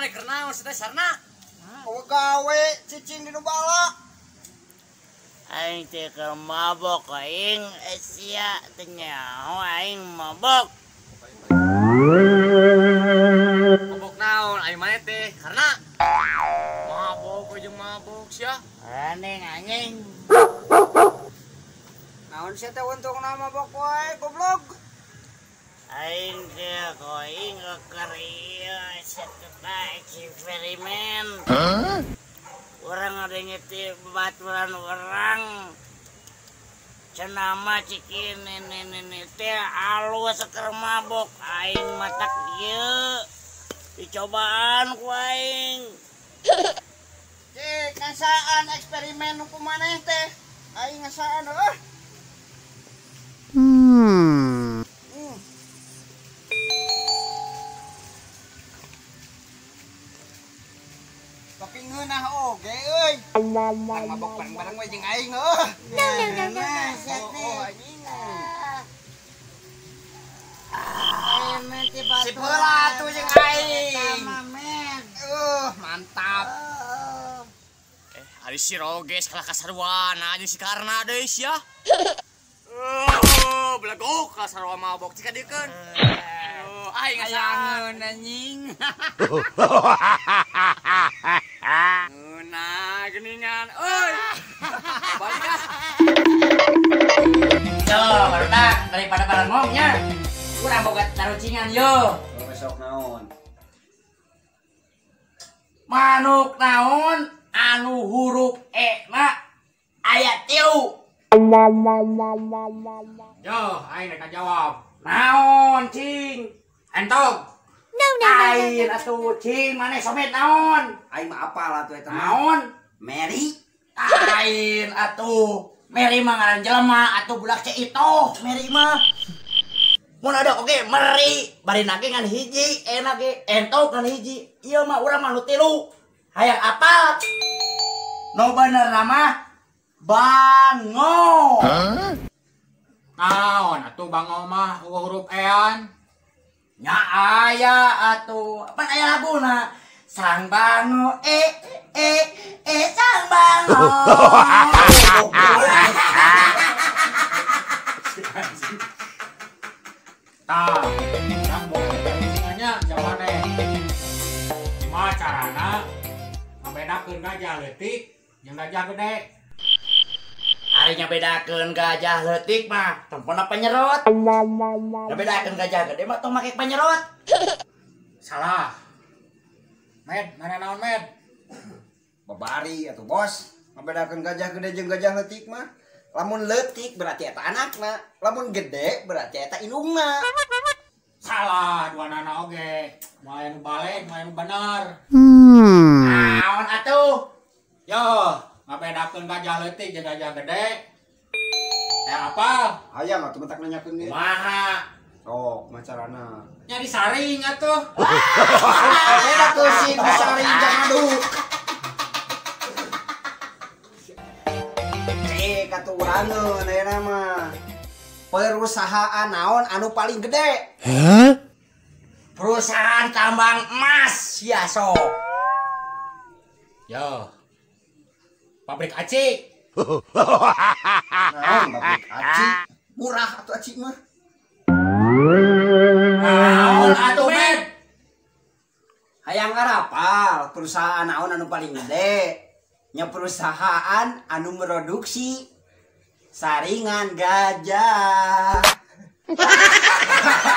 Mana kernaon teh sarna? Eueuh gawe cicing di nu bala. Aing teh keur mabok aing sia teh nyaho aing mabok. Mabok naon aing maneh teh? Karena mabok jeung mabok sia. Aneh anjing. Naon sia teh untungna mabok wae goblok. Aing teh aing keur ieu sia teh eksperimen. Orang ada nyetir baturan orang. Cenama cikin ini teh alus keur mabok aing matak ieu. Dicobaan ku aing. Cik ngasaan eksperimen nu kumaneh teh. Aing ngasaan heuh. Tapi ngeunah oge euy. Tang mabok bareng-bareng we jeung aing heuh. No no no no. Oh anjing. Si peula atuh jeung aing. Mantap. Ari si Roges kalah kasarwana jeung si Karna deui sia. Belegok kasarwa mabok cika dikeun. Aing ngasangeun anjing. Ngeunah geuningan euy. Balik ah. Yo, barudak daripada barengongnya. Urang boga tarucingan yo. Besok naon? Manuk naon anu huruf E na aya 3. Yo, aing rek jawab. Naon cing? Entog. No no no. Aing atuh cing maneh somet naon? Aing mah apal atuh eta mah. Naon? Mary. Aing atuh. Mary mah ngaran jelema atuh budak ce itoh Mary mah. Mun ada oge meri bari nage ngan hiji enak ge entog ngan hiji. Ieu mah urang mah nu 3. Hayang apal. Nu bener mah bango. Naon atuh bango mah eueuh huruf ean. Nya aya atuh, pan aya laguna. Sang bango e e e sang bango. Tah, urang boga tarucingannya jawabannya. Kumaha carana ngabedakeun gajah leutik jeung gajah gede? Ari nyabedakeun gajah leutik mah tempona penyerot. Nyabedakeun gajah gede mah tong make penyerot. Salah. Med, mana naon med? Babari atuh bos, ngabedakeun gajah gede jeung gajah leutik mah. Lamun leutik berarti eta anakna, lamun gede berarti eta indungna. Salah, dua nana oge. Moal anu balik, moal anu bener. Naon atuh? Yo, ngabedakeun gajah leutik jeung gajah gede. Apa? Hayang atuh mentak nanyakeun ge. Kumaha? Sok, macarana. Nya disaring atuh. Beda tuh sih disaring jangan aduk. Cek atuh urangeun ayeuna mah. Perusahaan naon anu paling gede? Hah? Perusahaan tambang emas ya sok. Yo. Pabrik aci. Naon pabrik aci? Murah atuh aci mah. Naon atuh med? Hayang ngarapal perusahaan naon anu paling gede? Nya perusahaan anu produksi saringan gajah. Ha ha ha!